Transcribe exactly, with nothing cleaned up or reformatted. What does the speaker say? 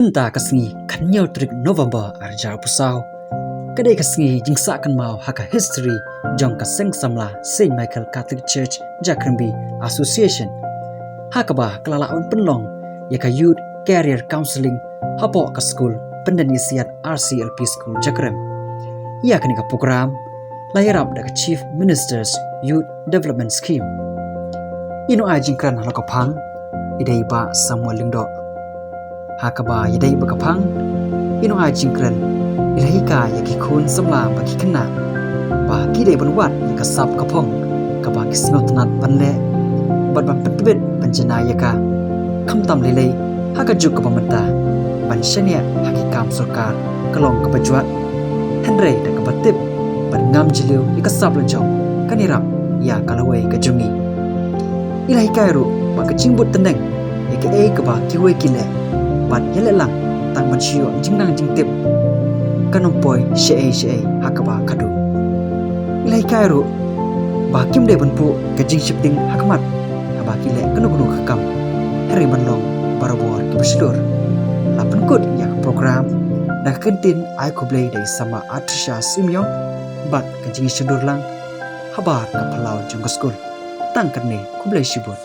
Mynta ka sngi khathynñiew tarik November arhajar arphew saw ka dei ka sngi jingsah kynmaw ha ka history jong ka Seng Samla Saint Michael Catholic Church Jakrembi Association, ha kaba ka la lah ban pynlong ïa ka Youth Career Counselling hapoh ka skul Pyndaniasiat R C L P School Jakrem. Ïa kane ka program la ïarap da ka Chief Minister's Youth Development Scheme. I nongai jingkren ha la ka phang i dei Bah Samuel Lyngdoh. Ha kaba ïadei bad ka phang, i nongai jingkren i la hikai ïa ki khun samla bad ki khynnah ba ki dei ban wad ïa ka sap ka phong kaba ki sngewtynnat ban leh bad ban pyntbit ban janai ïa ka, khamtam lei lei ha ka juk kaba mynta ban shaniah ha ki kam sorkar ka long kaba jwat. Hynrei da kaba tip bad ngam jylliew ïa ka sap lajong kan ïarap ïa ka lawei ka jong ngi. I la hikai ruh ba ka jingbud tneng ïa kaei kaba kiwei ki leh bad ïaleh lang tang ban shu ïoh jingnang jingtip kan ym poi shaei shaei ha kaba khadduh. I la hikai ruh ba kim dei ban buh ka jingsheptieng ha khmat haba ki leh kano kano ka kam, hynrei ban long barabor kiba shlur. La pynkut ïa ka program da ka kyntien ai khublei da i Samla Atrisha Symïong bad ka jingïashondur lang habar ka phyllaw jong ka skul. Tang katne, khublei shibun.